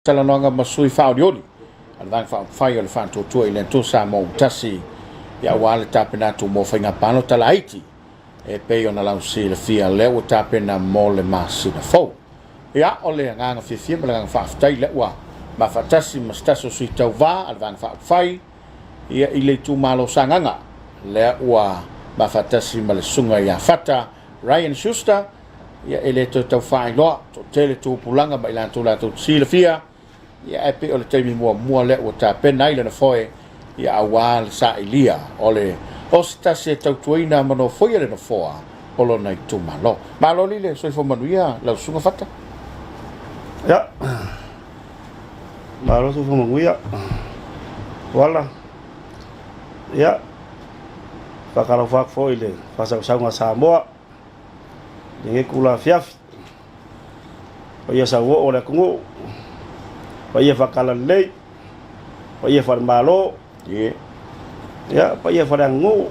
Talanoaga ma sui faaolioli a le Vaega Faaupufai o le Faatuatua i le Atua Samoa ua tasi ia aua le tapena atu mo faiga palota laiti e pei ona lausilafia lea ua tapena mo le masina fou. Ia, o le agaga fiafia ma le agaga faafetai lea ua mafaatasi ma se tasi o sui tauva a le Vaega Faaupufai ia i le itumalo Sagaga lea ua mafaatasi ma le susuga ia Fata Ryan Schuster. Ia e le toe tau faailoa, toatele tupulaga ma i latou latou te silafia, ia ae pei o le taimi muamua lea ua tapena ai lana foe ia aua le sailia o le o se tasi e tautuaina ma nofoia le nofoa o lona itumalo. Malo li le soifua manuia lau susuga Fata. Ia, malo soifua manuia. Tuala. Ia, faatalofa atu foi i le faasausauga a Samoa i lenei itula afiafi. Paia sauoo o le atunuu, paia faatalalelei, paia faalemalo, ia, paia faaleaganuu,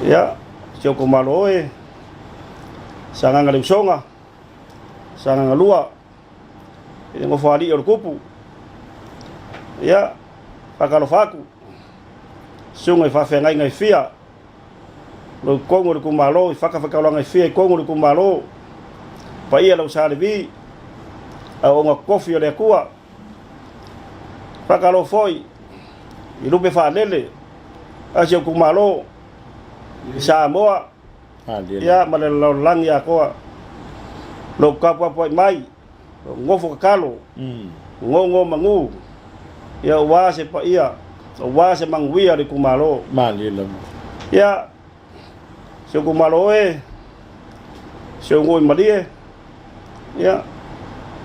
ia, si ou itumalo e, Sagaga le Usoga, Sagaga 2, i le nofoalii o le Tupu. Ia, faatalofa atu, susuga i faafeagaiga e fia, lou tonu o le itumalo i fatafaitaulaga e fia i tonu o le itumalo, paia lau Sa Levi, auauna tofi o le Atua. Faatalofa foi i lupe faalele a si ou itumalo i Samoa, ia ma le lalolagi atoa. Lou tapuapuai mai, lou nofo tatalo, gogo manu, ia aua se paia, aua se manuia o le itumalo. Malie lava. Ia, si ou itumalo e, si ou nuu i Malie, ia,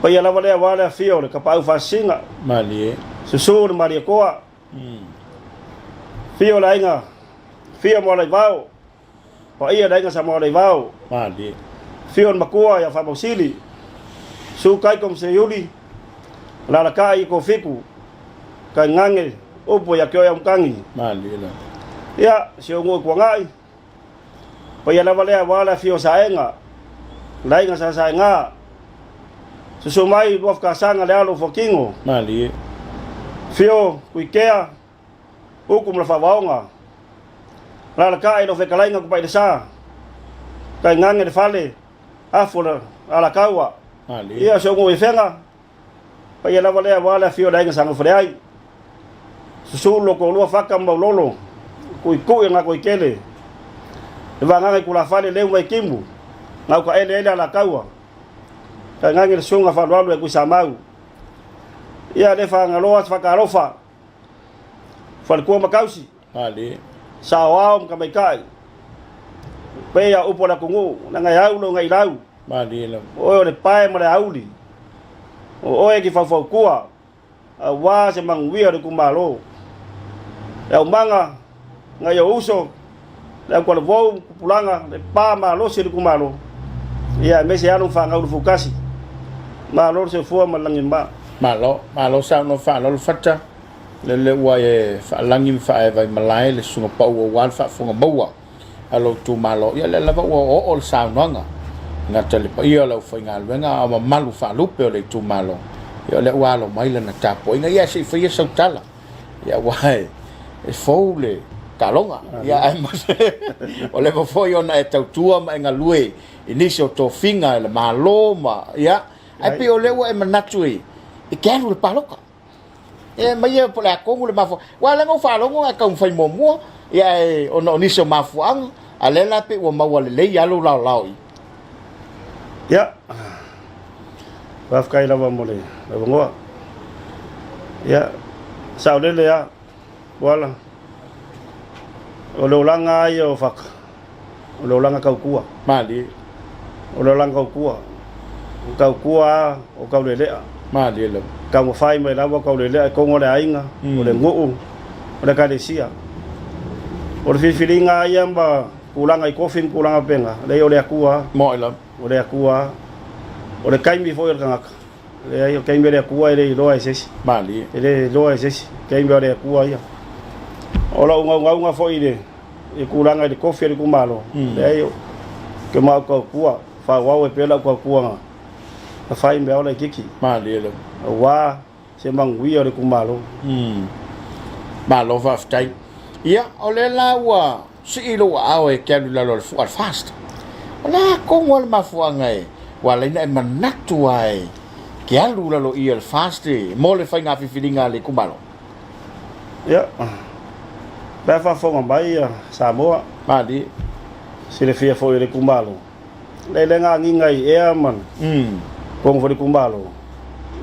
paia lava lea aua le afio o le Tapaau Faasisina. Malie. Susu le Malietoa. Afio le aiga, afio Moalaivao. Paia le aiga Sa Moaleivao. Malie. Afio le matua ia Faamausili. Susu Taito ma Seiuli. Alalatai i Tofitu. Tainane upu ia te oe Aumutagi. Malie lava. Ia, si ou nuu i Tuanai. Paia lava lea aua le afio o Saega. Le aiga Sa Saega. Susu mai Luafatasaga le alo o Fuatino. Malie. Afio Tuitea. Uku ma le faavaoga. Alalatai lau fetalaiga Tupailesa. Tainane le fale, afu o le Alataua. Ia si ou nuu i Afega. Paia lava lea aua le afio o le aiga Sa Gofaleai. Susu lo toalua Fata ma Maulolo. Tuitui o Gatoitele. Le vagaga i Tulafale leu mai Timu. Gautaele ai le Alataua. Tainane le susuga faalualu ia Tuisamau. Ia le Fagaloa se faatalofa. Faletua ma tausi. Malie. Saoao ma tamaitai. Pei a upu a le atunuu, leaga e au lou gailau. Malie lava. O oe o le pae ma le auli. O oe e te faufautua aua se manuia o le itumalo. Le aumaga, nai ou uso, le autalavou, tupulaga, le pa malosi o le itumalo, ia aemaise alo ma fanau Lufutasi. Malo le soifua ma le lagi e mama. Malo, malo saunoa faaaloalo Fata, lele ua e faalagi ma faaeva i malae le susuga pau aua le faafofoga maua a lou itumalo. Ia lea lava ua oo le saunoaga, e gata i le paia o le aufaigaluega a o mamalu faalupe o le itumalo. Ia o lea ua alo mai lana tapuaiga. Ia se i faia sau tala. Ia aua e fou le taaloga. Ia ae o leva foi ona e tautua ma e galue i nisi o tofiga e le Malo ma ia ae pei o lea ua e manatu e te alu i le palota. E mai e po o le a tonu le mafuaaga. Aua o lea na ou faalogo na e taumafai muamua, ia ae ona o nisi o mafuaaga, a o lea la pei ua maua lelei lava lou laolao i i. Ia, faafetai lava mo le avanoa. Ia, saolele lava, Tuala, o le olaga lava ia o Faka, o le olaga tautua. Malie. O le olaga tautua. O tautua lava o Taulelea. Malie lava. Taumafai mai lava Taulelea i totonu o le aiga, o le nuu, o le ekalesia. O le filifiliga lava ia ma tulaga i kofi ma tulaga faapena, leai o le Atua lava. Moi lava. O le Atua lava. O le taimi foi o le tagata, leai o le taimi o le Atua e le iloa e se isi. Malie. E le iloa e se isi, taimi o le Atua ia. O lau naunauga foi i le i tulaga i le kofi a le itumalo, leai, ou te mafaufau tautua, faaauau ai pea lau tautua Na fai mea ola laitiiti. Malie lava. Aua se manuia o le itumalo. Malo faafetai. Ia, o lea la ua sii lou aao e te alu i lalo o le fua a le FAST. O le a tonu lava le mafuaaga e ua ala ai ona e manatu lava e te alu i lalo i i o le FAST mo le faiga filifiliga a le itumalo? Ia, o la e faafofoga mai Samoa. Malie. Silafia foi e le itumalo, le le gagiga i ea ma totonu foi o le itumalo,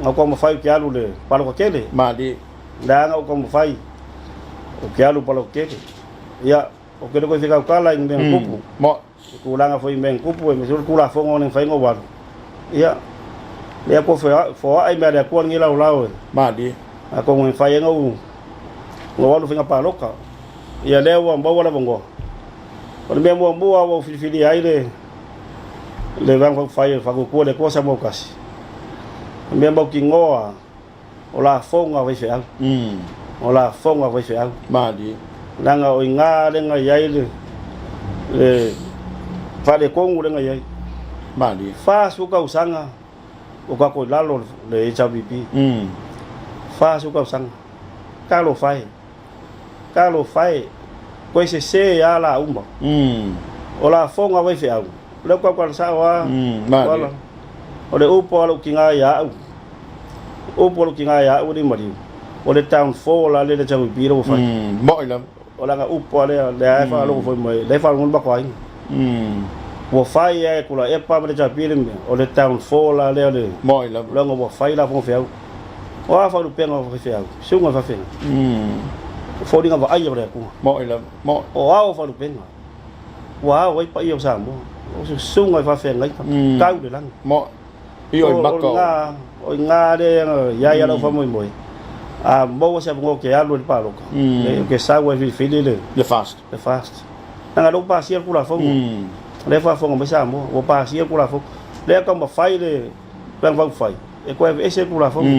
na ou taumafai ou te alu i le palota tele. Malie. Leaga ou taumafai ou te alu i le palota tele. Ia, ou te le toe fia tautala i ni mea na tupu. I tulaga foi i mea na tupu, aemaise foi le Tulafono na mafai ona ou alu. Ia, lea ua foai mea a le Atua lenei laolao e. Malie. Atonu e mafai ai ona ou alu i faiga palota. Ia lea ua maua le avanoa. O le mea muamua ua ou filifilia ai le le Vaega Faaupufai o le Faatuatua i le Atua Samoa ua Tasi, o le mea mautinoa o lafoga a faifeau. O lafoga a faifeau. Malie. Leaga o i ina lea na i ai le le faaletonu lea na i ai. Malie. 40 tausaga o tatou i lalo o le HRPP. 40 tausaga. Talofa e. Talofa e, koe sese a la uma. O lafoga a faifeau, o lea ua tautala sao a, Tuala. O le upu a lou tina ia au, upu a lou tina ia au e le i maliu, o le downfall la lea i le HRPP lea ua fai. Moi lava. O lana upu a lea, lea e faalogo foi mai, lea e faalogo le matou aiga. Ua fai a e Tuilaepa ma le HRPP le mea, o le downfall la lea o le, Moi lava. leaga ua fai lafoga feau. O a faalupega o faifeau, susuga i faafeagai. O foliga vaaia o le Atua. Moi lava, moi. O ao faalupega, ua ao ai paia o Samoa. O susuga i faafeagaiga, tau le lagi. Moi. I o i maka o. O iga lea i ai lau faamoemoe, a maua se avanoa ou te alu ai i le palota, ou te sau ai e filifili le. Le FAST. Le FAST. Leaga o lea ua pasia le Tulafono. O lea e faafofoga mai Samoa, ua pasia le Tulafono. O lea e taumafai le Vaega Faaupufai e toe aveese le Tulafono.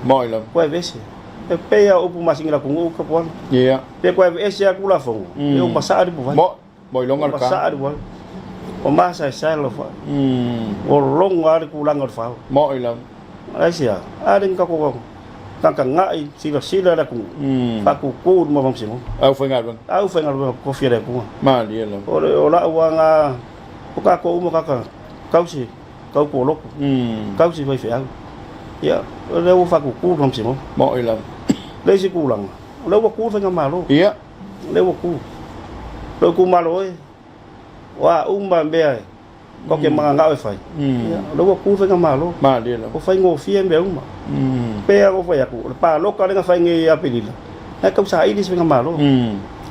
Moi lava. Toe aveese. E pei lava o upu masini i le atunuu Tapuana. Ia. Pe toe aveese lava le Tulafono, e uma saa le upufai. Moi, moi loga le ka. Uma saa le upufai. O masaesae lou faa. Ua logo lava le tulaga o le fao. Moi lava. Aisea? A le ni tatou tagatagai silasila i le atunuu, faatutu i luma o Faamasinoga. Aufaigaluega. Aufaigaluega tofi a le Atua. Malie lava. O lau lava o tatou uma tagata tausi tautua lotu, tausi faifeau. Ia, o lea ua faatutu le Faamasinoga. Moi lava. Le isi tulaga, o lea ua tu le Faigamalo. Ia. O lea ua tu. Lou itumalo e, o a uma mea e tatou te mananao e fai, ia, o lea ua tu le Faigamalo. Malie lava. Ua faigofie mea uma. Pei lava ona ou fai atu, o le palota lea na fai nei ia Aperila, la e tau saili se Faigamalo.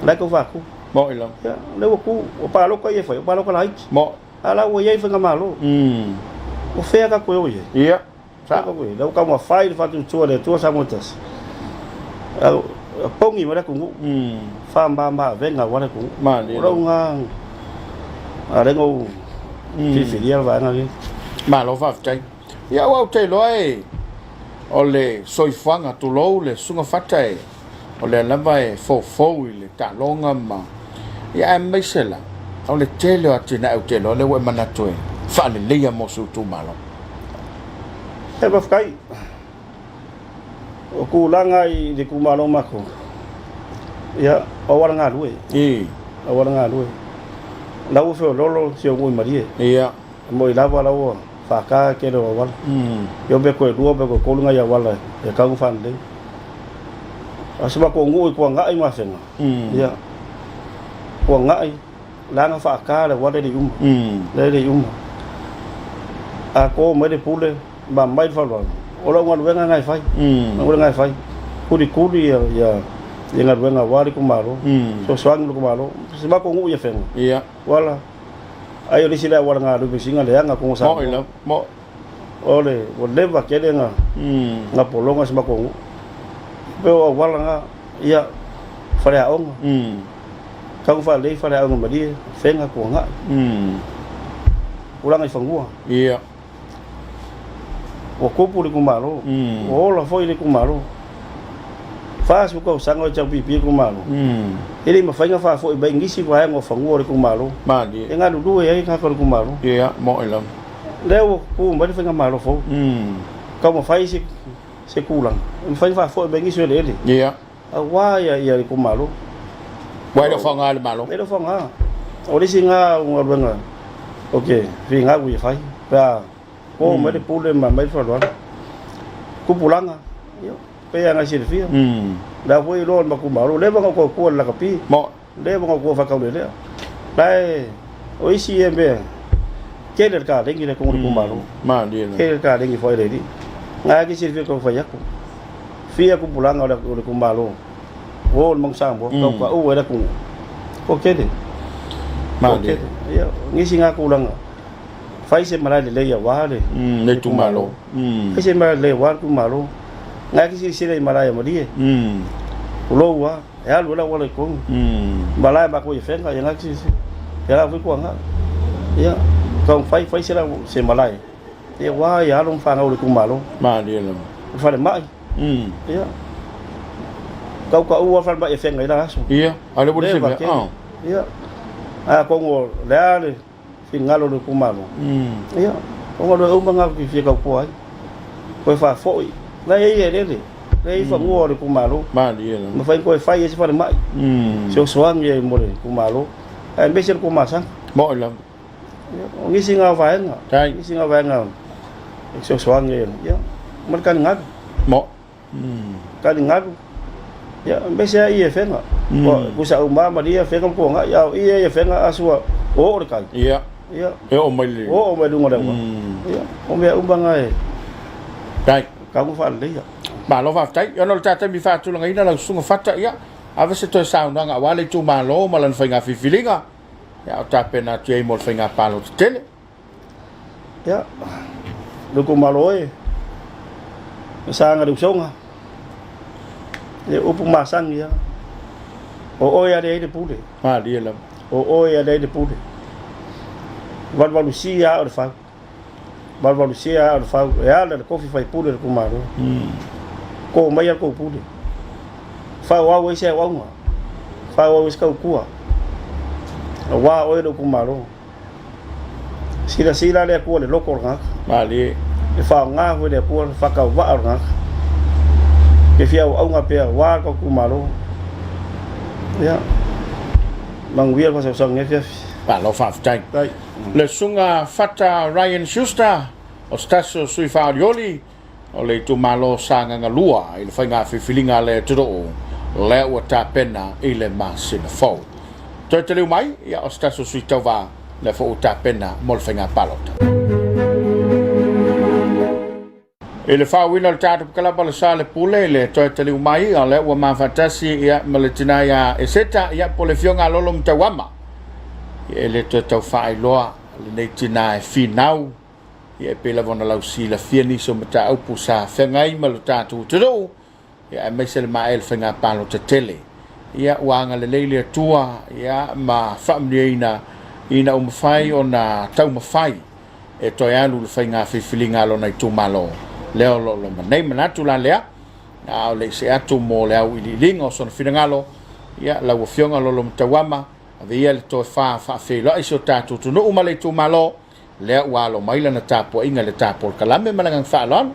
La e tau faatu. Moi lava. Ia, o lea ua tu. O palota ia e fai, o palota laiti. Moi. A la ua i ai faigamalo. O fea tatou e o i ai? Ia. Sa. Lea ua taumafai le faatuatua e le Atua Samoa tasi. A pogi mai le atunuu. Faamama avega aua le atunuu. Malie. O lou ga a lea na ou filifilia le vaega lenei. Malo faafetai. Ia aua ou te iloa e o le soifuaga tulou le susuga Fata e o lea lava e foufou i le taaloga ma ia aemaise la o le tele o atinae ou te iloa lea ua e manatu e faaleleia mo si ou itumalo. E faafetai. O tulaga i le itumalo o matou, ia, o auala galue. I. Auala galue. O la ua feoloolo si ou nuu i Malie. Ia. E moni lava la ua faata le tele o auala. Ia pe toe lua pe toe tolu nai auala e tatau ona faalelei. A o si matou nuu i Tuanai ma Afega, ia, Tuanai, leaga faata le auala e le i uma. Lea e le i uma. A to mai le pule ma aumai le faaaloalo, o lau galuega lena e fai. O lau galuega e fai, kulikuli ia galuega aua le itumalo, fesoasoani i le itumalo. Si matou nuu i Afega, Tuala, Ai o le isi lea auala galue vesiga leaga tonu o Samoa. Moi lava, moi. O le ua leva tele na na pologa si matou nuu. Pe o auala na ia faleaoga. Tau faalelei faleaoga malie, fega tuanai. Tulaga i fanua. Ia. Ua tupu le itumalo, ua ola foi le itumalo. 40 tausaga o HRPP le itumalo, e le i mafai ona faafoi mai nisi vaega o fanua o le itumalo Malie. e galulue ai tagata o le itumalo. Ia, moe lava. Lea ua tu mai le faigamalo fou. Taumafai se se tulaga e mafai ona faafoi mai nisi o eleele. Ia. Aua ia ia le itumalo. Ua e le o faaaoga e le Malo. E le o faaaoga. O le isi lena o galuega ou te finau ia fai pe a po mai le pule ma aumai le faaaloalo. Tupulaga, ia, pei lava ona e silafia. O la foi e iloa e le matou itumalo, ua leva ona ou tautua i le lakapi. Leva ona ou tua faataulelea. La e, o isi ia mea, tele le kalegi lea i totonu o le itumalo. Malie lava. Tele le kalegi foi a le alii. Na e silafia tau fai atu. Fia tupulaga o le itumalo, o le Manu Samoa, tau taua ai le atunuu. Toatele. Malie. Toatele. Ia, nisi na tulaga, fai se malae lelei aua le Le itumalo. Fai se malae lelei aua le itumalo. Na e silasila i malae a Malie. Tulou lava. E alu ai le auala i totonu. Malae matou i Afega, ia gati se ia la foi tuaga. Ia taumafai fai se se malae. Ia aua ia alo ma fanau o le itumalo. Malie lava. O le falemai. Ia. Tautaua le falemai i Afega i la aso. Ia, a o lea ua lisi mea. Ia. Atonu o le a le finagalo o le itumalo. Ia, o galuega uma na ou te fia tautua ai. Toe faafoi. La e i ai eleele, la e i ai fanua o le itumalo. Malie lava. Mafai ona toe fai ai se falemai. Fesoasoani ai mo le itumalo, aemaise le Tuamasaga. Moi lava. Ia, o nisi na o vaega. Tai. Nisi na o vaega e fesoasoani ai. Ia, ma le taligalu. Mo. Taligalu. Ia, aemaise lava i Afega. Tusa uma lava Malie, Afega ma Toagai, a o i e i Afega a sua oo le tai. Ia. Ia. E oo mai le. Oo mai luga o le auala. Ia, o mea uma na e. Tai. Tau na faaleleia. Malo faafetai. Ona o le ta taimi faatulagaina lau susuga Fata, ia, ave se toe saunoaga aua le itumalo ma lana faiga filifiliga, ia, o tapena atu i ai mo le faiga palota tele. Ia, lou itumalo e, e saga le usoga, e upu masani lava, o oe e leai le pule. Malie lava. O oe e leai le pule. Valuvalusia aa o le fau. Valuvalusia aa o le fau. E ala i le tofi faipule o le itumalo. Ko maia le tou pule. Faaauau ai se auauna. Faaauau ai se tautua. Aua oe lou itumalo. Silasila le Atua i le loto o le tagata. Malie. E faaaoga foi le Atua le faatauvaa o le tagata. Ke fia auauna pea aua le tatou Malo. Ia, manuia le faasausauga i lenei afiafi. Malo faafetai. Faafetai. Le Susuga Fata Ryan Schuster o se tasi o sui faaolioli o le itumalo o Sagaga 2 i le faiga filifiliga a le atunuu lea ua tapena i le masina fou. Toe taliu mai, ia, o se tasi o sui tauva lea foi ua tapena mo le faiga palota. I le faauina o le tatou kalapa le sa le pule i le toe taliu mai, o lea ua mafaatasi ia, ma le tina ia Eseta, ia, po le afioga a Lolo Matauama. Ia, e le toe tau faailoa lenei tina e finau Ia e pei lava ona lausilafia nisi o mataupu sa feagai ma lo tatou atunuu, ia aemaise le maea i le faiga palota tele. Ia ua agalelei le Atua ia ma faamanuiaina ina ua mafai ona taumafai e toe alu i le faiga filifiliga a lona itumalo. Lea o lo o loma nei manatu la lea, a o le i see atu mo le auiliiliga o sona finagalo, ia lau Afioga Lolomatauama, ave ia le tofa faafeiloai si o tatou atunuu ma le itumalo, Lea ua alo mai lana tapuaiga i le ta polokalame ma le agaga faaaloalo.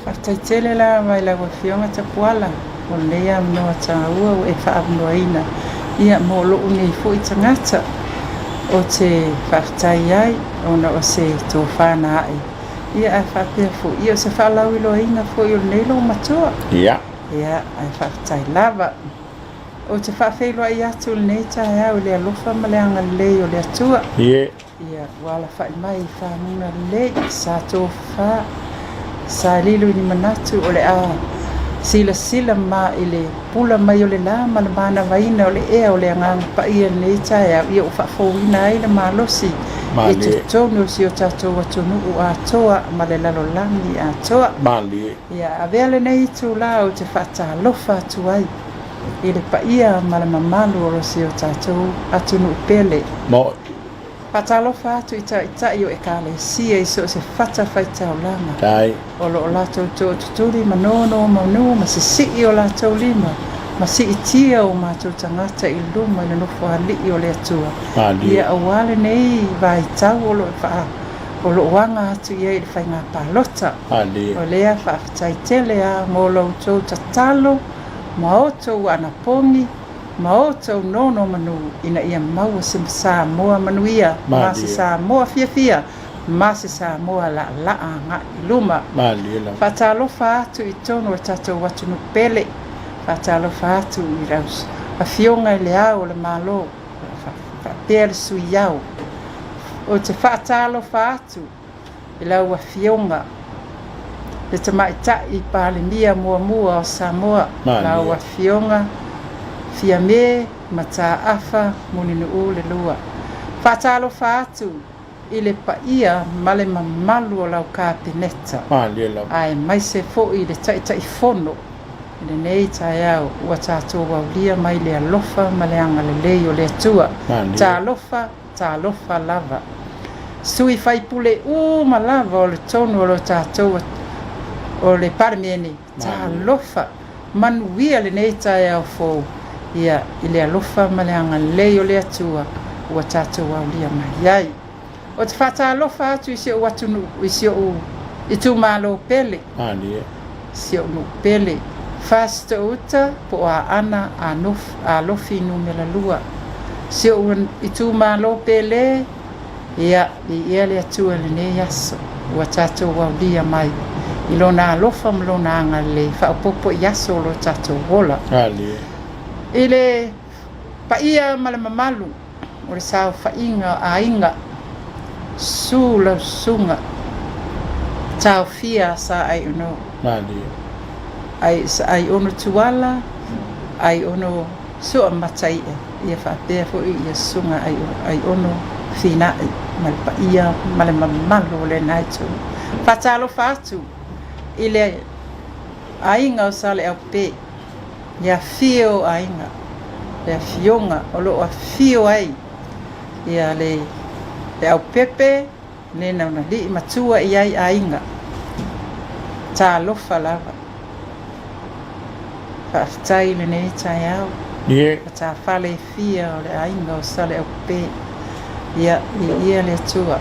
Faafetai tele lava i lau Afioga Tapuala mo lenei avanoa taua ua e faaavanoaina ia mo lou nei foi tagata. Ou te faafetai ai ona o se tofa na ae ia ae faapea foi ia o se faalauiloaina foi o lenei loomatua. Ia. Ia ae faafetai lava. Ou te faafeiloai atu i lenei taeao i le alofa ma le agalelei o le Atua. Ie. Ia, ua alafai mai i faguga lelei, sa tofafa, sa lilo i ni manatu o le a silasila ma i le pula mai o le la ma le manavaina o le ea o le Agaga Paia i lenei taeao, ia ua faafouina ai le malosi i totonu o si o tatou atunuu atoa ma le lalolagi atoa. Malie. Ia avea lenei itula ou te faatalofa atu ai i le paia ma le mamalu o si o tatou atunuu pele. Moe. Faatalofa atu i taitai o Ekalesia i so o se fatafaitaulaga. Tai. O lo o latou tootutuli ma nonomanu ma sisii o latou lima ma siitia o matou tagata i luma i le nofoalii o le Atua. Malie. Ia aua lenei vaitau o lo o faa. o lo o aga atu i ai i le faiga palota. O lea faafetai tele lava mo lo outou tatalo ma outou anapogi ma outou nonomanu ina ia maua se Samoa manuia ma se Samoa fiafia ma se Samoa laalaa agai i luma. Faatalofa atu i totonu o le tatou atunuu pele, faatalofa atu i lau Afioga i Le Ao o le Malo faapea le Sui Ao. Ou te faatalofa atu i lau Afioga le Tamaitai Palemia muamua o Samoa, lau Afioga Fiame Mataafa Mulinuu le Lua. Faatalofa atu i le paia ma le mamalu o lau Kapeneta, aemaise foi le Taitaifono i lenei taeao ua tatou aulia mai le alofa ma le agalelei o le Atua. Talofa, talofa lava. Sui faipule uma lava o le tonu o lo tatou o le Palemene, talofa, manuia lenei taeao fou, ia, i le alofa ma le agalelei o le Atua ua tatou aulia mai ai. Ou te faatalofa atu i si ou atunuu, i si ou itumalo pele, si ou nuu pele, Fasitoo-uta po o Aana Alofi numera 2. Si ou itumalo pele, ia, viia le Atua i lenei aso ua tatou aulia mai i Lona alofa ma Lona agalelei faaopoopo i aso o lo tatou ola. I le paia ma le mamalu o le saofaiga o aiga, susu lau susuga Taofia Sa Aiono, Sa Aiono Tuala, Aiono Suamataia, ia faapea foi ia susuga Aiono Finai ma le paia ma le mamalu o lena itu. Faatalofa atu i le aiga o Saleaupē. Le afio o aiga, le afioga o lo o afio ai ia le Leaupepe le Naunalii matua i ai aiga. Talofa lava. Faafetai i lenei taeao. Matafale e fia o le aiga o Saleaupe. Ia, viia le Atua.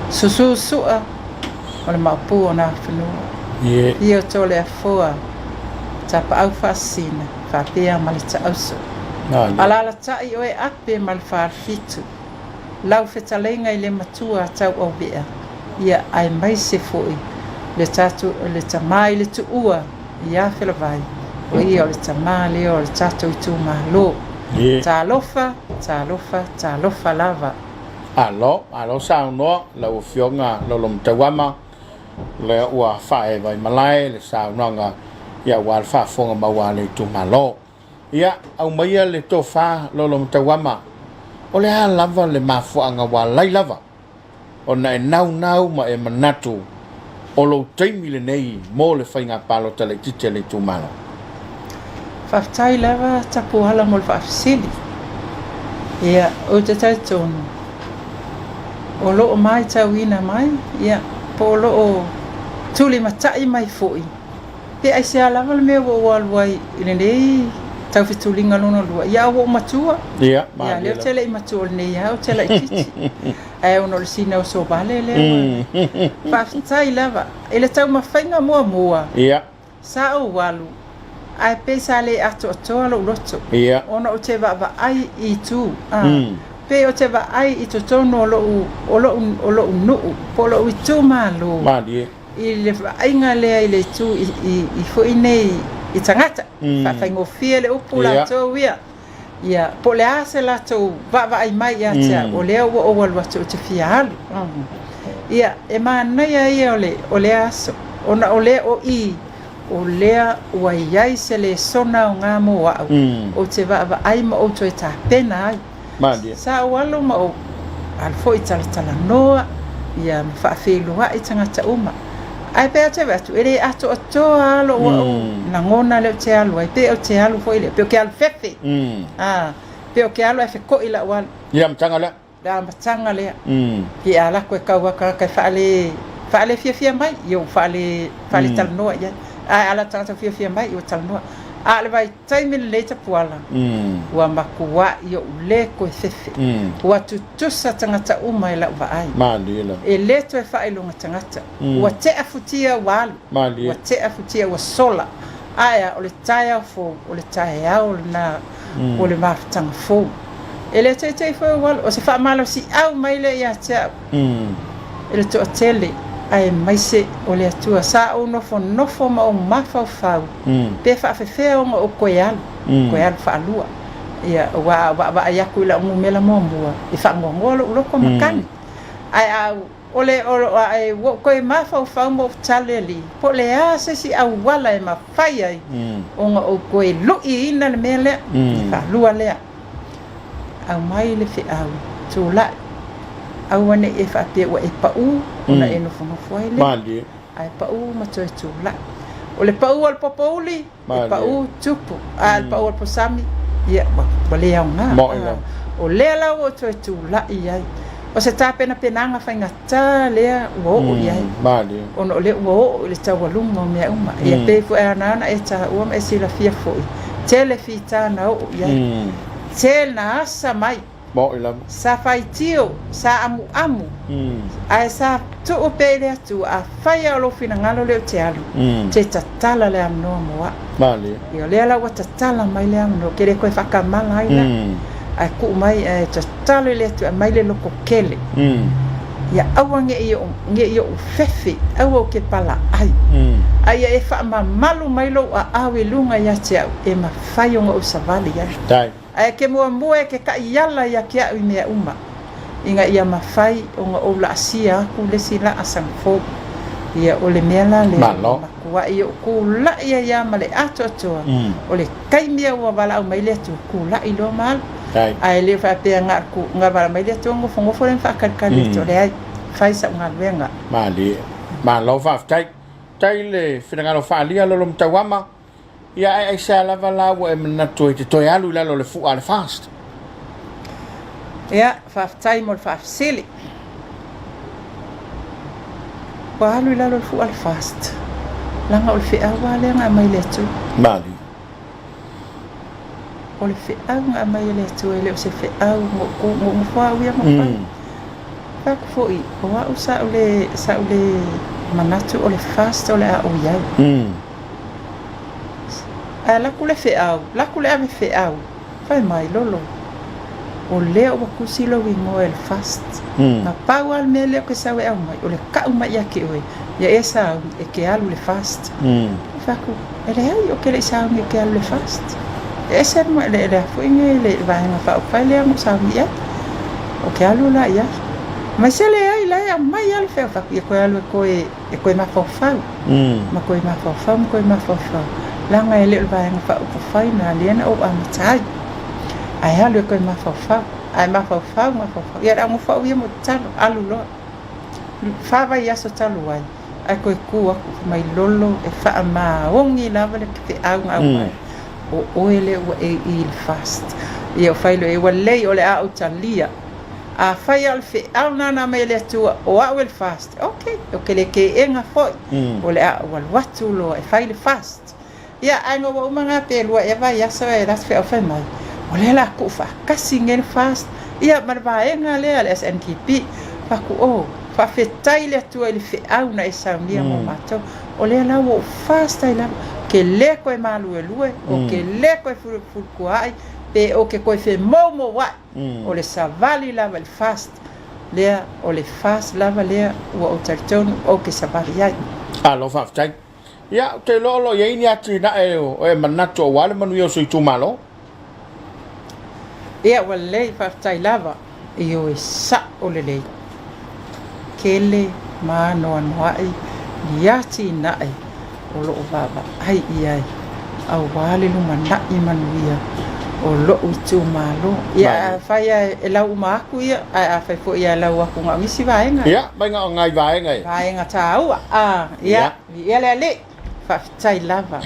Susu sua o le maopu o Nafanua. Afio Toleafoa, Tapaau Faasisina, faapea ma le Taauso. Alalatai oe Ape ma le Falefitu. Lau fetaleiga i le matua a Tauauvea, ia aemaise foi le tatou le tama i le tuua ia Felavai, o ia o le tama lea o le tatou itumalo. Talofa, talofa, talofa lava. Malo, malo saunoa lau Afioga Lolomatauama, lea ua faaeva i malae le saunoaga ia aua le faafofoga maua a le itumalo. Ia, aumaia le tofa Lolomatauama, o le a lava le mafuaaga ua alai lava ona e naunau ma e manatu o lou taimi lenei mo le faiga palota laitiiti a le itumalo? Faafetai lava Tapuala mo le faafesili. Ia, ou te talitonu, o lo o matauina mai, ia, po o lo o tulimatai mai foi, pe aisea lava le mea ua ou alu ai i lenei taufetuliga lona lua, ia, a ua ou matua. Ia, Ia, lea ou te le i matua o lenei lava ou te laitiiti. Ae ona o le sina uso vale lea ua... Faafetai lava. I le taumafaiga muamua, Sa ou alu, ae pei sa le atoatoa lou loto, ona ou te vaavaai i itu, a, pei ou te vaai i totonu o lou, o lou, o lou nuu, po o lou itumalo, i le vaaiga lea i le itu i, i, i foi nei i tagata, faafaigofie le upu latou ia. Ia, po o le a se latou vaavaai mai ia te au, o lea ua ou alu atu ou te fia alu. Ia, e manaia ia o le, o lea aso, ona o lea o i, o lea ua i ai se lesona aoga mo au, ou te vaavaai ma ou toe tapena ai. Sa ou alu ma ou alu foi talatalanoa, ia, ma faafeiloai tagata uma. Ae pei ou te vaai atu, e le atoatoa lava lou au lagona lea ou te alu ai, pei ou te alu foi lea, pei ou te alu fefe, a, pei ou te alu ae feko'i lau alu. I le amataga lea. Le amataga lea. Ia a lako e kau aka e faale, faale fiafia mai, ia ua faale, faale talanoa i ai. Ae a la tagata fiafia mai, ia ua talanoa. A o le vaitaimi lenei Tapuala, ua matua'i ou le toe fefe. Ua tutusa tagata uma i lau vaai. E le toe faailoga tagata. Ua tea futia ua alu. Ua tea futia ua sola. Ae a, o le taeao fou, o le taeao lena o le mafutaga fou. E le teitei foi ou alu, o se faamalosiau mai lea ia te au e le toatele, aemaise o le Atua. Sa ou nofonofo ma ou mafaufau, pe faafefea ona ou toe alu, toe alu faalua. Ia, aua a ou vaavaai atu i lau numera muamua, e faanoanoa lou loto ma kani. Ae a ou O le ae ua ou toe mafaufau ma ou tali alii, po o le a se isi auala e mafai ai ona ou toe lu'iina le mea lea, le faalua lea. Aumai le feau, tulai, aua ne i e faapea ua e pa'ū ona e nofonofo ai lea, ae pa'ū ma toe tulai. O le pa'ū o le popouli, E pau tupu, a o le pau o le posami, ia, ua le aoga. O lea la ua ou toe tula'i ai. O se tapenapenaga faigata lea ua oo i ai, ona o lea ua oo i le taualuga o mea uma. Ia pei foi ana ona e taua ma e silafia foi, tele fita na oo i ai, tele na asa mai. Maoi lava. Sa faitio, sa amuamu, ae sa tuu pea i le Atua, afai lava o lou finagalo lea ou te alu, te tatala le avanoa mo au. Malie. Ia, o lea la ua tatala mai le avanoa, ou te le toe faatamala ai la, ae tuu mai ae tatalo i le Atua e aumai le loto tele. Ia aua ne i ou, ne i ou fefe, aua ou te palaai, a ia e faamamalu mai lou aao i luga ia te au e mafai ona ou savali ai. Dai. Ae ke muamua e ke taʻiala ia te aʻu i mea uma, ina ia mafai ona ou laasia aku le isi laasaga fou. Ia, o le mea la lea ua matuaʻi oʻu kulaʻi ai a ma le atoatoa, o le taimi a ua valaau mai le Atua, kulaʻi loa ma alu. Ae le o faapea na valaau mai le Atua nofonofo lea ma faatalitali atu, leai, fai saʻu galuega. Malie. Malo faafetai. Tai le finagalo faaalia lolo matauama. Ia ae aisea lava la ua e manatu ai e te toe alu i lalo o le fu'a a le FAST? Ia, faafetai mo le faafesili. Ua alu i lalo o le fu'a a le FAST, leaga o le feau lava lea na aumai e le Atua. Malie. O le feau na aumai e le Atua, e le o se feau na ou nofo au ia ma fai. Fai atu foi, o au sa ou le, sa ou le manatu o le FAST o le a ou i ai. Ae alu atu le feau, alu atu le ave feau, fai mai, Lolo, o lea ua tusi lou igoa e le FAST. Na pau lava le mea lea ou te sau e aumai, o le tau mai ia te oe, ia e sauni e te alu i le FAST. Ou fai atu, e leai, ou te le i sauni ou te alu i le FAST. E ese le, le, le a foi nei le Vaega Faaupufai lea na ou sauni i ai. Ou te alu la i ai. Mai se leai, la e aumai lava le feau. Fai atu, ia toe alu e toe e toe mafaufau, ma toe mafaufau ma toe mafaufau, leaga e le o le Vaega Faaupufai na lea na ou amata ai. Ae alu e toe mafaufau, ae mafaufau, mafaufau, ia le au nofo au ia mo tatalo, alu loa. Fa vaiaso talu ai, ae toe tu atu, fai mai Lolo e faamaoni lava le feau na aumai, o oe lea ua e i le FAST. Ia ou fai loa i ai, ua lelei o le a ou talia. Afai lava o le feau lena na aumai e le Atua, o au e le FAST, ok, ou te le teena foi, o le a ou alu atu loa e fai le FAST. Ia, ae na ua uma na pe lua ea vaiaso e alu atu feau fai mai, o lea o le a tuufaatasi nei le FAST, ia ma le vaega lea le SNDP. Fai atu, oh, faafetai i le Atua i le feau na e saunia mo matou, o lea la ua ou FAST ai lava, ou te le toe maluelue, ou te le toe fulutuaai, pe ou te toe femoumouai. O le savali lava i le FAST lea, o le FAST lava lea ua ou talitonu ou te savali ai. Malo faafetai. Ia, ou te iloa o lo o i ai ni atinae o e manatu aua le manuia o si ou itumalo. Ia, ua lelei, faafetai lava. Ioe sa'o lelei. Tele ma anoanoa'i ni atinae o lo'o vaavaai i ai auā le lumana'i manuia o lo'u itumalo. Ia, ae afai lava e lau uma atu ia, ae afai foi lava e lau atu na o nisi vaega. Ia, mai na o nai vaega e. Vaega tāua. A, ia, viia le Alii. Faafetai lava.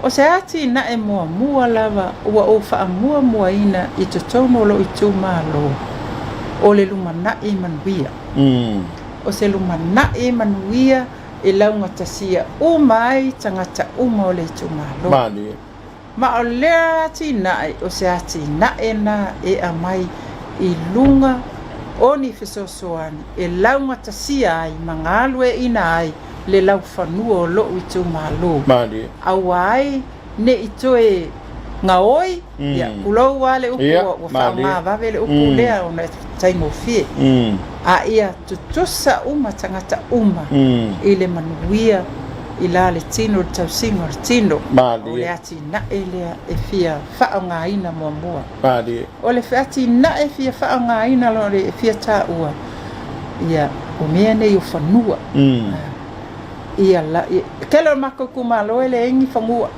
O se atinae muamua lava ua ou faamuamuaina i totonu o lou itumalo, o le lumanaʻi manuia. O se lumanaʻi manuia e laugatasia uma ai tagata uma o le itumalo. Ma o lea atinae o se atinae na e aumai i luga o ni fesoasoani e laugatasia ai ma galueaiina ai le laufanua o lo'u itumalo. Aua ai ne i toe gaoi, ia, tulou lava le upu, ua faaaoga vave le upu lea ona e taigofie, a ia tutusa uma tagata uma i le manuia i la le tino, le tausiga o le tino. O le atinae lea e fia faaaogaina muamua. O le atinae e fia faaaogaina loa e fia taua, ia, o mea nei o fanua. Ia, la, e tele o le matou itumalo e leai ni fanua.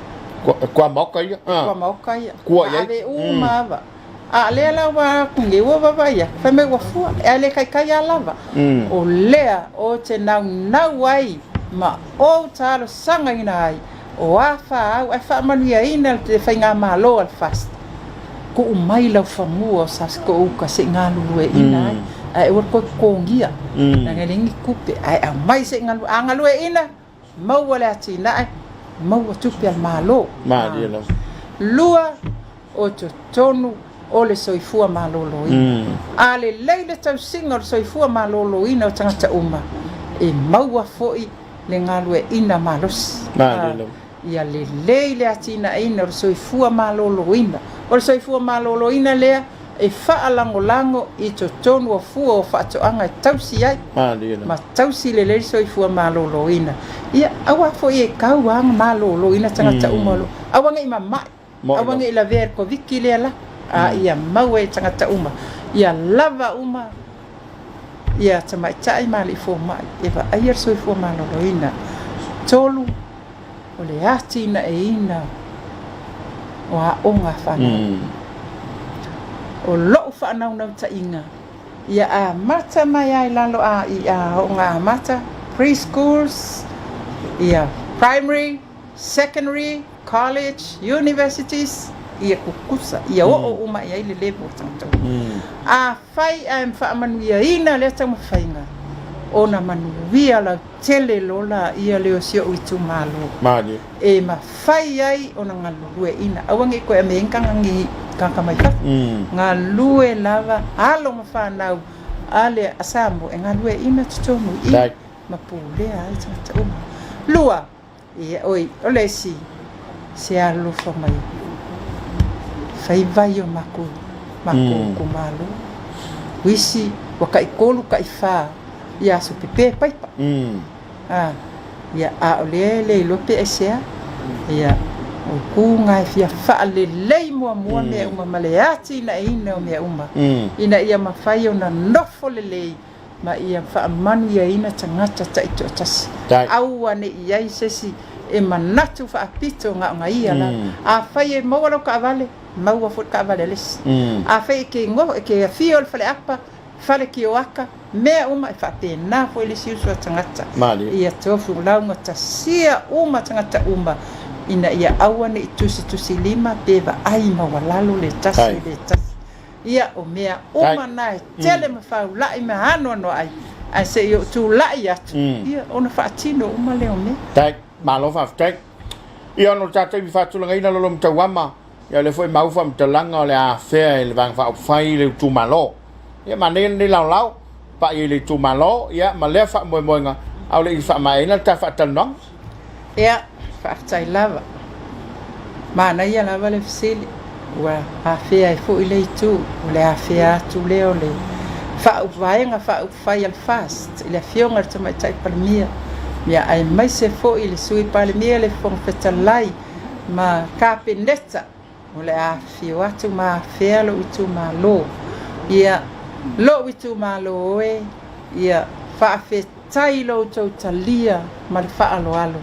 Kua maoka ia. Kua maoka ia. Kua i ai. Ave uma ava. A lea la ua atu nei ua vaavaai atu, fai mai ua fua, ae le taitai lava lava. O lea ou te naunau ai ma ou talosagaina ai o a fa au ae faamanuiaina le faigamalo a le FAST. Tuu mai lau fanua o Saskouka se i galulueina ai, ae aua le toe totogia, leaga e leai ni tupe, ae aumai se i galulue. A galueina, maua le atinae, maua tupe a le Malo. Malie lava. 2, o totonu o le soifua maloloina. A lelei le tausiga o le soifua maloloina o tagata uma, e maua foi le galueaiina malosi. Malie lava. Ia lelei le atinaeina o le soifua maloloina. O le soifua maloloina lea e faalagolago i totonu o fua o faatoaga e tausi ai ma tausi lelei le soifua maloloina. Ia, aua foi e tau lava ona maloloina tagata uma o lo o, aua ne i mama'i, aua ne i lavea i le Koviti lea la, a ia maua e tagata uma, ia lava uma ia tamaitai ma alii fomai e vaaia le soifua maloloina. 3, o le atinaeina o aoga a fanau. O lo'u faanaunautaiga, ia amata mai lava i lalo a i aoga amata, pre-schools, ia primary, secondary, college, universities, ia tutusa, ia oo uma i ai le level o tagata uma. Afai ae faamanuiaina lea taumafaiga, ona manuia lautele loa laia lea o si ou itumalo e mafai ai ona galueaiina. Aua ne i toe aumai ai ni tagata mai fafo, galue lava alo ma fanau a le Samoa e galueaiina totonu i i ma pulea ai tagata uma. 2, Ia, oi, o le isi, se alofa mai, fai vai o makou, makou itumalo. O isi, ua tai tolu, tai fa, ia aso pepe paipa. A, ia, a o lea e le iloa pe aisea. Ia, o itu na e fia faalelei muamua mea uma ma le atinaeina o mea uma, ina ia mafai ona nofo lelei ma ia faamanuiaina tagata taitoatasi. Aua ne i i ai se isi e manatu faapito na ona ia lava. Afai e maua lau taavale, maua foi le taavale a le isi. Afai e te e te afio i le faleapa, fale kioaka, mea uma, e faapena foi le isi uso a tagata. Ia tofu laugatasia uma tagata uma ina ia aua ne i tusitusilima pe vaai maualalo le tasi i le tasi. Ia, o mea uma na e tele ma faula'i ma anoanoa'i, ae se i ou tula'i atu, ia, ona faatino uma lea o mea. Faafetai. Malo faafetai. Ia ona o le ta taimi faatulagaina lolo ma tauama, ia o lea foi e maua faamatalaga o le a afea e le Vaega Faaupufai le itumalo. Ia manaia lenei laolao, pai ai i le itumalo, ia ma lea faamoemoega, a o le i faamaeaina le ta faatalanoaga. Ia, faafetai lava. Manaia lava le fesili, ua afea ai foi le itu, o le afea atu lea o le Vaega Faaupufai a le FAST i le Afioga i le Tamaitai Palemia, ia aemaise foi le Sui Palemia, le Fofoga Fetalai ma Kapeneta. O le a afifio atu ma afea lou itumalo. Ia, lou itumalo oe, ia, faafetai i lo outou talia ma le faaaloalo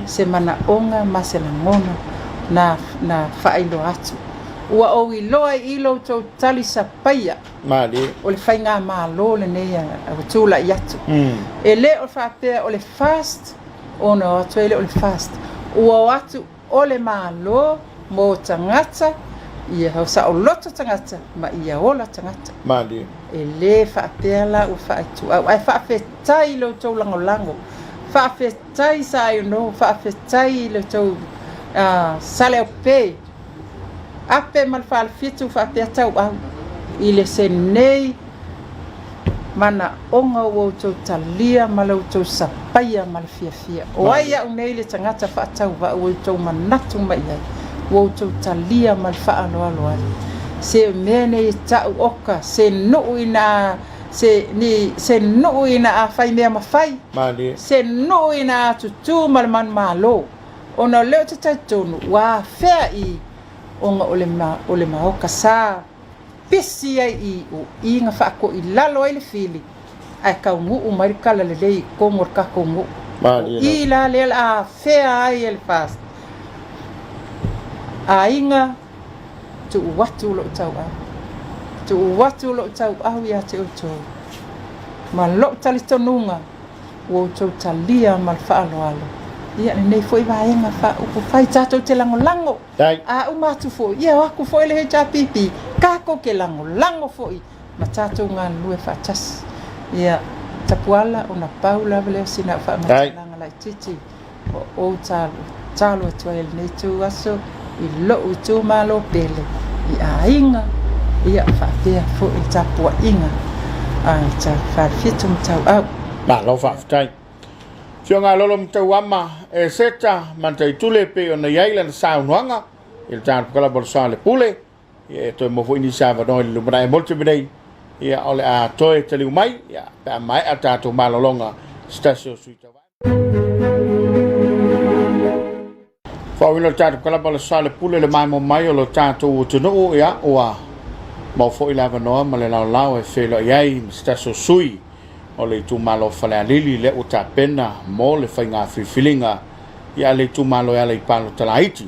se manaoga ma se lagona na, na faailoa atu. Ua ou iloa i lo outou tali sapaia o le faigamalo lenei a ua tulai atu. E le o faapea o le FAST ona o atu ai lea o le FAST. Ua o atu o le Malo mo tagata, ia saoloto tagata ma ia ola tagata. Malie. E le faapea la ua faaituau, ae faafetai i lo outou lagolago, faafetai Saiono, faafetai i lo outou Saleaupē. Ape ma le falefitu faapea tauau i le senei manaoga ua outou talia ma la outou sapaia ma le fiafia. O ai au nei le tagata faatauvaa ua outou manatu mai i ai, ua outou talia ma le faaaloalo ai. Se mea nei e ta'u oka se nuu ina se ni se nuu ina a fai mea mafai, se nuu ina a tutū ma le manumalo, ona o lea ou te talitonu ua afea i ona o le o le maoka sa pisi ai i o i na faatoilalo ai le fili ae taunuu mai le tala lelei i totonu o le tatou nuu. O i la lea o le a afea ai e le FAST aiga tuu atu lou tauau, tuu atu lou tauau ia te outou ma lou talitonuga ua outou talia ma le faaaloalo ia lenei foi vaega faaupufai tatou te lagolago. A uma atu foi, ia o atu foi le HRPP tatou te lagolago foi ma tatou galulue faatasi. Ia, Tapuala, ona pau lava lea o sina au faamatalaga laitiiti ua ou tatalo atu ai i lenei itu aso i lou itumalo pele i aiga, ia faapea foi le tapuaiga a le Falefitu ma Tauau. Malo faafetai. Afioga a Lolo Matauama e Seta Mataitule e pei ona i ai lana saunoaga i le tatou kalaba o le Soa le Pule. Ia e toe maua foi nisi avanoa i le lumanai mo le taimi nei. Ia o le a toe taliu mai ia pe a maea tatou malologa se tasi o sui tauvae. Faauina le tatou kalaba o le Soa le Pule le maemo mai o lo tatou atunuu ia ua maua foi le avanoa ma le laolao e feiloai ai ma se tasi o sui o le itumalo o Falealili lea ua tapena mo le faiga filifiliga ia a le itumalo e ala i palota laiti.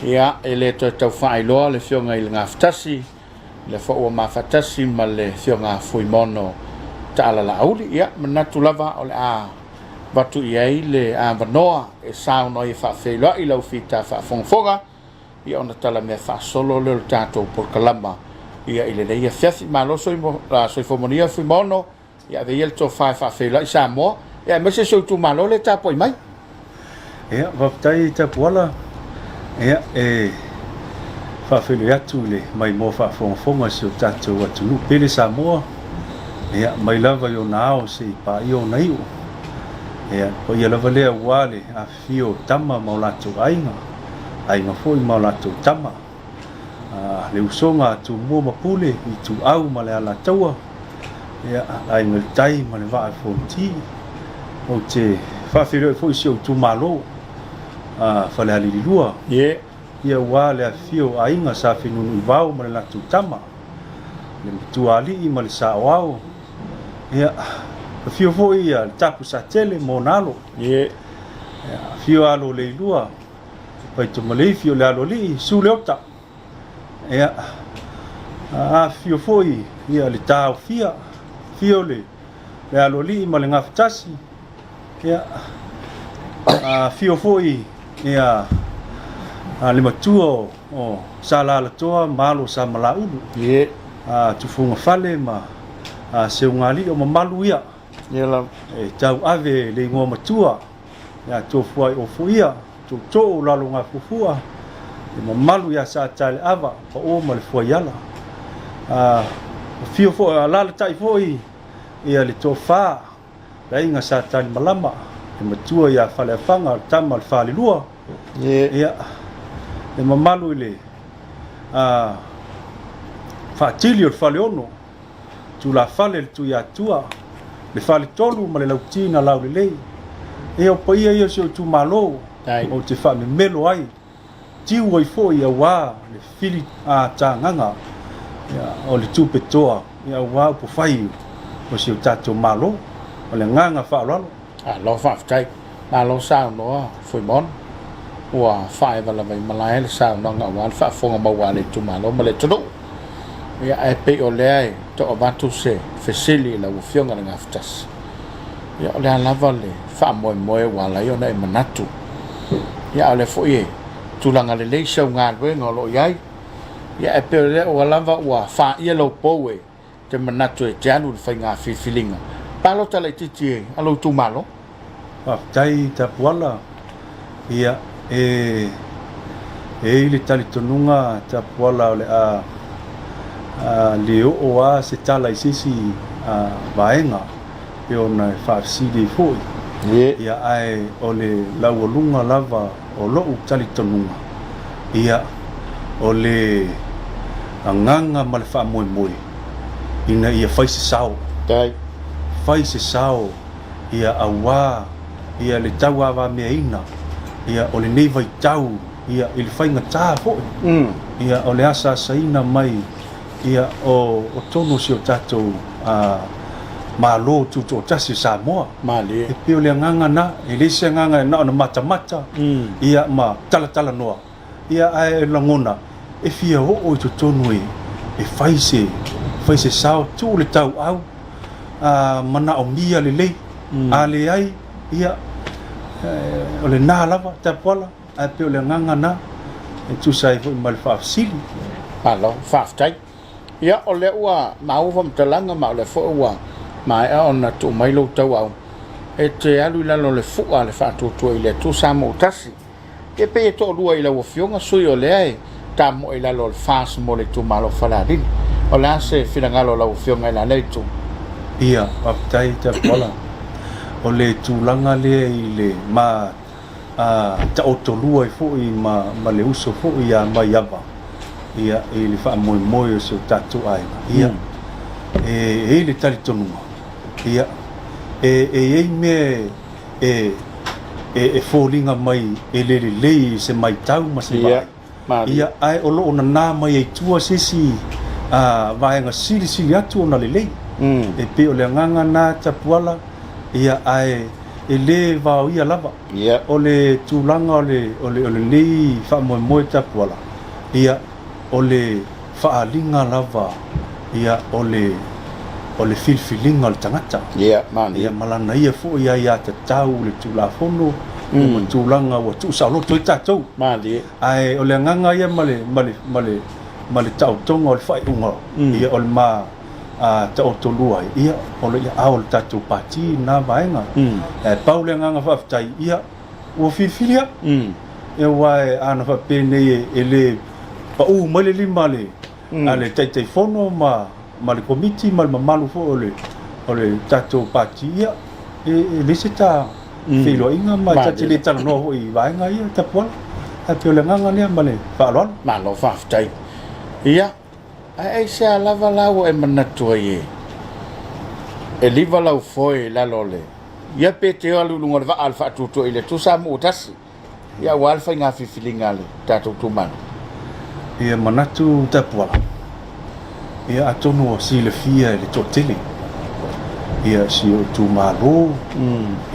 Ia, e le toe tau faailoa le Afioga i le Gafatasi, lea foi ua mafatasi ma le Afioga Fuimono Taalalaauli. Ia, manatu lava o le a avatu i ai le avanoa e saunoa ai e faafeiloai lau fita faafogafoga, ia ona tala mea faasolo lea o le tatou polokalama ia i lenei afiafi. Malo soifua manuia Fuimono. Ia ave ia le tofa e faafeiloai Samoa, ia aemaise si ou itumalo lea e tapuai mai. Ia, faafetai Tapuala. Ia, e faafeiloai atu i le maimoa faafogafoga a si o tatou atunuu pele Samoa. Ia, mai lava i ona ao seia paia ona iu. Ia, le paia lava lea aua le afifio o tama ma o latou aiga, aiga foi ma o latou tama. le usoga a Tumua ma Pule, Ituau ma le Alataua, ia, Aiga i le Tai ma le Vaa e Fonoti. Ou te faafeiloai foi i si ou itumalo, Falealili 2, yeah. Ia aua le afifio o aiga Sa Fenunuivao ma le latou tama, le Matuaalii ma le Saoao, ia, afio foi ia le Tapu Satele ma ona alo, yeah. Ia, afio alo o Leilua, Faitamaleifi o le Aloalii, Su Leota. Ia, afifio foi ia le Taofia, afio le, le Aloalii ma le Gafatasi. Ia, afifio foi ia le matua o, o Salalatoa ma alo o Samalaulu. Yeah. Tufugafale ma Seugalii o mamalu ia. Yeah, lava. E tauave le igoa matua. Ia tofu ai ofoia, tootoo lalo gafuafua, le mamalu ia Sataeleava, pao ma le fuaiala. Afio foi, alalatai foi ia le tofa, le aiga Sa Talimalama, le matua ia Faleafaga, le tama o le Falelua. Ia, le mamalu i le faatili o le Faleono, Tulafale le Tuiatua, le Faletolu ma le Lauti na Laulelei. Ia o paia ia o si ou itumalo ou te faamemelo ai, tiu ai foi aua le fili a tagaga o le tupe toa aua upufai o si o tatou Malo. Ma le agaga faaaloalo. Malo faafetai. Malo saunoa Fuimono. Ua faaeva lava i malae le saunoaga aua le faafofoga maua a le itumalo ma le atunuu. Ia ae pei o lea e tau avatu se fesili i lau Afioga i le Gafatasi. Ia o le a lava le faamoemoe ua ala ai ona e manatu. Ia a o lea foi e tulaga lelei si au galuega o lo o i ai. Ia ae pei o lea ua lava ua faia lou pou e te manatu e te alu i le faiga filifiliga palota laitiiti e a lou itumalo. Faafetai Tapuala. Ia, e E i ai le talitonuga Tapuala o le a le oo lava se tala i se isi vaega e pei ona e faafesili ai foi. Ia, ae o le laualuga lava o lou talitonuga, ia, o le agaga ma le faamoemoe ina ia fai se sao, fai se sao, ia, aua, ia, le tauavameaina, ia, o lenei vaitau, ia, i le faigata foi, ia, o le asaasaina mai, ia, o, o tonu o si o tatou Malo Tutoatasi o Samoa. Malie. E pei o le agaga na, e leai se agaga e na ona matamata, ia, ma talatalanoa, ia, ae lagona e fia oo i totonu e, e fai se, fai se sao, tuu le tauau, a, manaomia lelei, a leai, ia, o lena lava, Tapuala. Ae pei o le agaga na e tusa ai foi ma le faafesili. Malo, faafetai. Ia, o lea ua maua faamatalaga ma o lea foi ua maea ona tuu mai lou tauau e te alu i lalo o le fua a le Faatuatua i le Atua Samoa ua tasi. Ia pei e toalua i lau Afioga sui o lea e tamoe i lalo o le FAST mo le itumalo o Falealili. O le a se finagalo o lau Afioga i la lea itu? Ia, faafetai Tapuala. O le tulaga lea i le ma a taotolua ai foi ma, ma le uso foi ia Maiava, ia, i le faamoemoe o si o tatou aiga. Ia, e, e i ai le talitonuga, ia, e, e i ai mea e, e, e foliga mai e le lelei i se maitau ma se vaai. Ia, ae o lo o nanā mai ai tua se isi vaega silisili atu ona lelei. E pei o le agaga na Tapuala, ia, ae e le vaoia lava. O le tulaga o le, o le, o lenei faamoemoe Tapuala, ia, o le faaaliga lava, ia, o le, o le filifiliga o le tagata. Ia, ma lana ia foi aiatatau i le Tulafono, ia, ma tulaga ua tuusaoloto ai tatou. Malie. Ae o le agaga ia ma le, ma le, ma le, ma le taotoga o le faaiuga, ia o le ma taotolua ai, ia o le aao o le tatou Pati i lena vaega. Ae pau le agaga faafetai, ia ua filifili au. Ia aua a na faapenei e, e le pau mai le lima a le, a le Taitaifono ma, ma le Komiti ma le mamalu foi o le, o le tatou Pati, ia e, e leai se ta feiloaiga ma ta te le talanoa foi i vaega ia, Tapuala. Ae pei o le agaga lea ma le faaaloalo. Malo faafetai. Ia, ae aisea lava la ua e manatu ai e e liva lau foe i lalo o le ia pe te alu i luga o le vaa a le faatuatua i le Atua Samoa ua tasi. Ia aua le faiga filifiliga a le tatou itumalo. Ia manatu Tapuala, ia atonu ua silafia e le toatele ia si ou itumalo,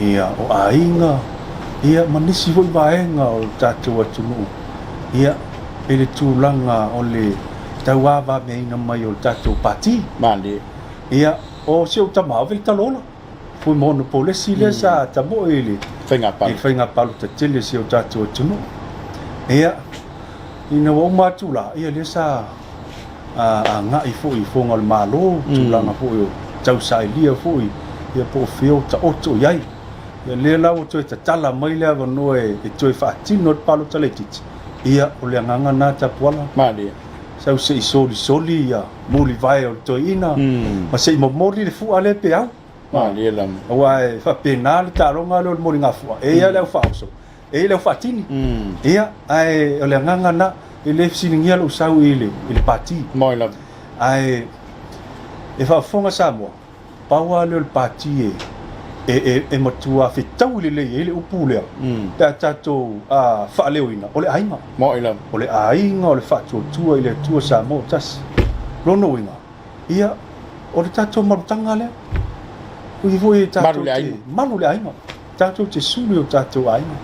ia o aiga, ia ma nisi foi vaega o le tatou atunuu, ia i le tulaga o le tauavameaina mai o le tatou Pati. Malie. Ia o si ou tama o Vilitalo Ola. Fuimaono Polesi lea sa tamoe i le faiga palota tele a si o tatou atunuu. Ia, ina ua uma atu la, ia lea sa agai foi i fofoga o le Malo, tulaga foi o tausailia foi, ia po o fea o taoto i ai. Ia lea la ua toe tatala mai le avanoa e toe faatino ai le palota laitiiti, ia o le agaga lena Tapuala. Malie. Sau se i solisoli ia mulivae o le toeaina ma se i momoli le fua lea pe au. Malie lava. Aua e faapena le taaloga lea o le moligafua, e i ai le au faaoso, e i ai le au faatini. Ia, ae o le agaga lena, e le fesiligia lou sau i le, i le pati. Moi lava. Ae e faafofoga Samoa, Pau lava lea o le pati e, e, e, e matua fetaui lelei ai le upu lea, pe a tatou faaleoina, o le aiga. Moi lava. O le aiga o le faatuatua i le Atua Samoa ua tasi. Lona uiga, ia, o le tatou malutaga lea. Ui foi e tatou Malu le aiga. Te, malu le aiga. Tatou te sulu i o tatou aiga.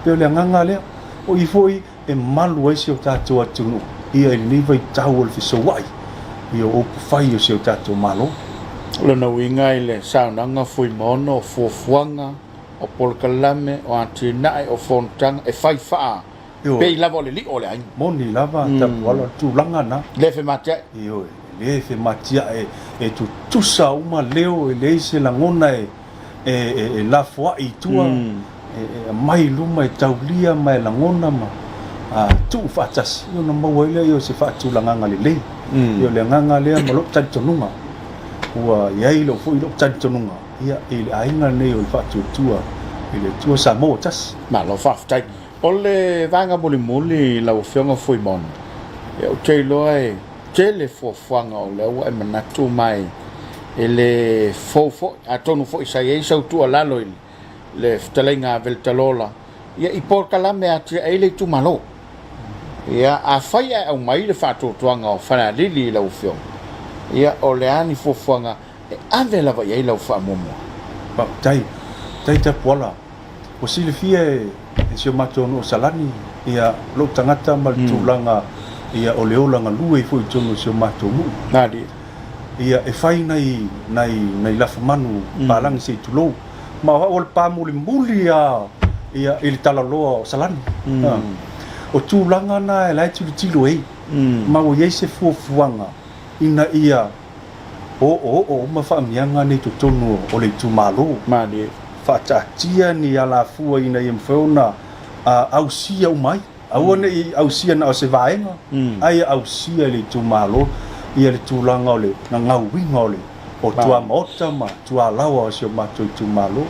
Pei o le agaga lea. O i foi e malu ai si o tatou atunuu ia i lenei vaitau o le fesoua'i ia o upufai o si o tatou Malo. O lona uiga i le saunoaga Fuimaono, o fuafuaga, o polokalame, o atinae, o fonotaga e fai faa pei lava o le lio o le aiga. Moni lava Tapuala, o le tulaga na. Le fematia'i. Ioe, e le fematia'i, e tutusa uma leo, e leai se lagona e e lafoai i tua, e aumai i luma e taulia ma e lagona ma. tuu faatasi ona maua ai lea o se faatulagaga lelei. Ia o le agaga lea ma lou talitonuga ua i ai lou foi lou talitonuga ia i le aiga lenei o le Faatuatua i le Atua Samoa ua tasi. Malo faafetai. O le vaega mulimuli lau Afioga Fuimaono, ia ou te iloa e tele fuafuaga o lea ua e manatu ma e le fou foi, atonu foi sa i ai sau tuualalo i le fetalaiga a Veletalola, ia i polokalame e atiae ai le itumalo. Ia, afai ae aumai le faatuatuaga o Falealili i lau Afioga, ia o le a ni fuafuaga e ave lava i ai lau faamuamua? Faafetai. Faafetai Tapuala. Ua silafia e si o matou nuu o Salani ia lou tagata ma le tulaga ia o le ola galue foi i totonu o si o matou nuu. Ia e fai nai nai nai lafumanu palagi se i tulou. Ma o au o le pa mulimuli a ia i le talaloa o Salani. O tulaga na la e tilotilo ai ma ua i ai se fuafuaga ina ia oooo uma faamiaga nei totonu o le itumalo. Malie. Faataatia ni alafua ina ia mafai ona ausia uma ai. Aua ne i ausia na o se vaega, ae ia ausia e le itumalo ia le tulaga o le gagauina o le o tuamaota ma tualaoa o si o matou itumalo.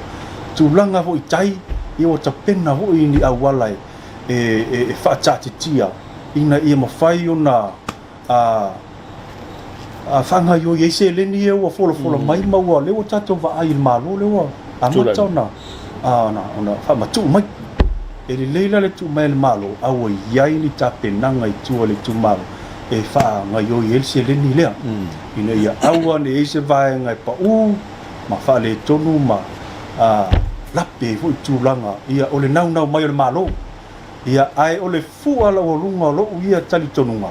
Tulaga foi i tai, ia ua tapena foi ni auala e faataatitia ina ia mafai ona a faagaoioi ai seleni ia ua folafola mai ma ua lea ua tatou vaai i le Malo lea ua amata ona ona faamatuu mai. E lelei la le tuu mai a le Malo a ua i ai ni tapenaga i tua i le itumalo e faagaoioi ai le seleni lea ina ia aua ne i i ai se vaega e pau ma faaletonu ma lape ai foi tulaga ia o le naunau mai o le Malo. Ia, ae o le fua laualuga o lou ia talitonuga,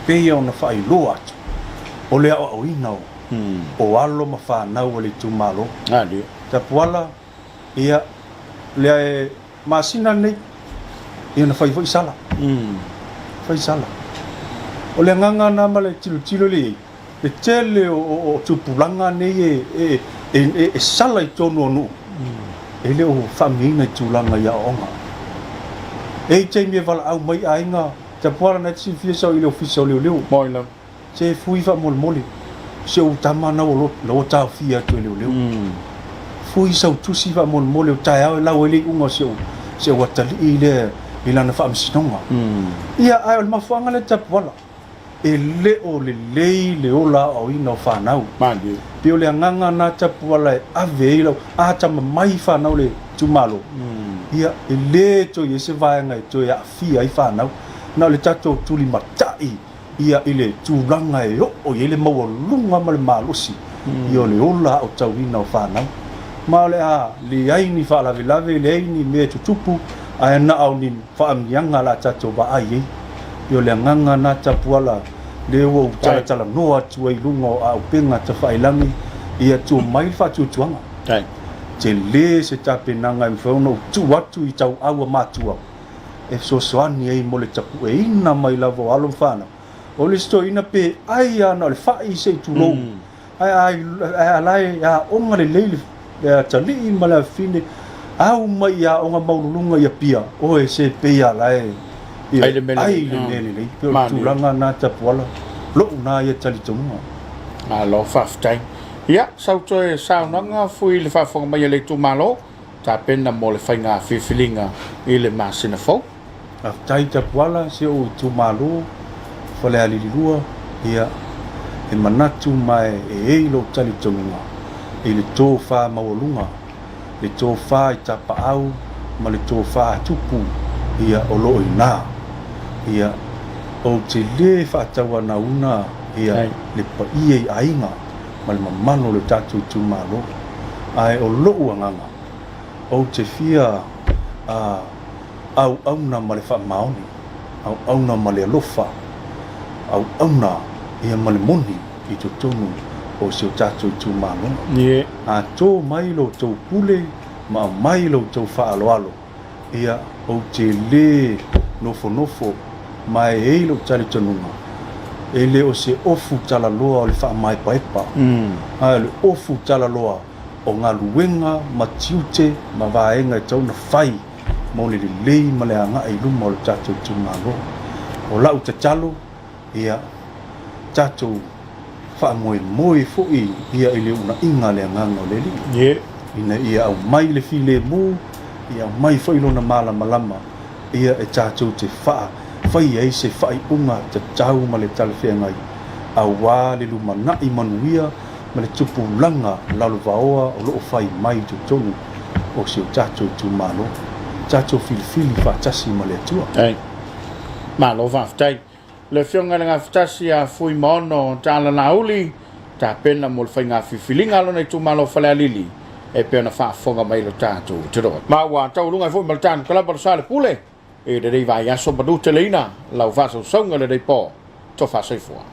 pei ona faailoa atu, o le aoaoina o, o alo ma fanau a le itumalo. Tapuala, ia, lea e masina lenei, ia na fai foi sala. Fai sala. O le agaga lena ma le tilotilo lea i ai, Le tele o tupulaga nei e sala i totonu o nuu, e le o faamanuiaina i tulaga i aoaoga. E i ai taimi e valaau mai aiga, Tapuala na e te silafia sau i le ofisa o leoleo. Se fui faamolemole, si ou tama na ua taofia atu e leoleo. Fui sau tusi faamolemole o taeao e lau ai le iuga o si ou atalii lea i lana faamasinoga. Ia, ae o le mafuaaga lea Tapuala. E le o lelei le ola aoaoina o fanau. Malie. Pei o le agaga na Tapuala e ave ai lau atamamai fanau le itumalo, ia e le toe i ai se vaega e toe aafia ai fanau. Na o le tatou tulimatai ia i le tulaga e oo i ai le maualuga ma le malosi ia o le ola aotauina o fanau. Ma o le a leai ni faalavelave, leai ni mea e tutupu, ae na o ni faamiaga o le a tatou vaai ai. Ia o le agaga na Tapuala lea ua ou talatalanoa atu ai i luga o auupega tafailagi, ia tua mai le faatuatuaga. Tele se tapenaga e mafai ona ou tuu atu i tauau a matua e fesoasoani ai mo le tapueina mai lava o alo ma fanau. O le isi toeaina pe ai lava na o le fai se i tulou. Ae a la e aoga lelei le atalii ma le afafine, au mai i aoga maualuluga i Apia, oe se pei a la e ai le mea lelei. Pei o le tulaga lena Tapuala, lou na ia talitonuga. Malo faafetai. Ia, sau toe saunoaga fui i le faafofoga mai a le itumalo, tapena mo le faiga filifiliga i le masina fou. Faafetai Tapuala si ou itumalo Falealili 2, ia e manatu ma e ei lou talitonuga i le tofa maualuga, le tofa i tapaau ma le tofa tupu ia o lo o ina. Ia ou te le faatauanauna ia le paia i aiga ma le mamalu o le tatou itumalo, ae o lou agaga ou te fia a auauna ma le faamaoni, auauna ma le alofa, auauna ia ma le moni i totonu o si o tatou itumalo. A to mai lo outou pule ma aumai lo outou faaaloalo, ia ou te le nofonofo ma e i ai lou talitonuga, e le o se ofu talaloa o le faamaepaepa, ae o le ofu talaloa o galuega ma tiute ma vaega e tatau ona fai. mo le lelei ma le agai i luma o le tatou itumalo. O lau tatalo, ia tatou faamoemoe foi ia i le uunaiga a le Agaga o le Alii, ina ia aumai le filemu, ia aumai foi Lona malamalama, ia e tatou te faa faia ai se faaiuga tatau ma le talafeagai aua le lumanai manuia ma le tupulaga lalovaoa o lo o fai mai i totonu o si o tatou itumalo. Tatou filifili faatasi ma le Atua. Ai. Malo faafetai. Le Afioga i le Gafatasi ia Fuimaono Taalalauli, tapena mo le faiga filifiliga a lona itumalo o Falealili e pei ona faafofoga mai lo tatou atunuu. Ma ua taualuga ai foi ma le tanu kalaba o le Sale Pule i lenei vaiaso manuteleina lau faasausauga i lenei po. Tofa soifua.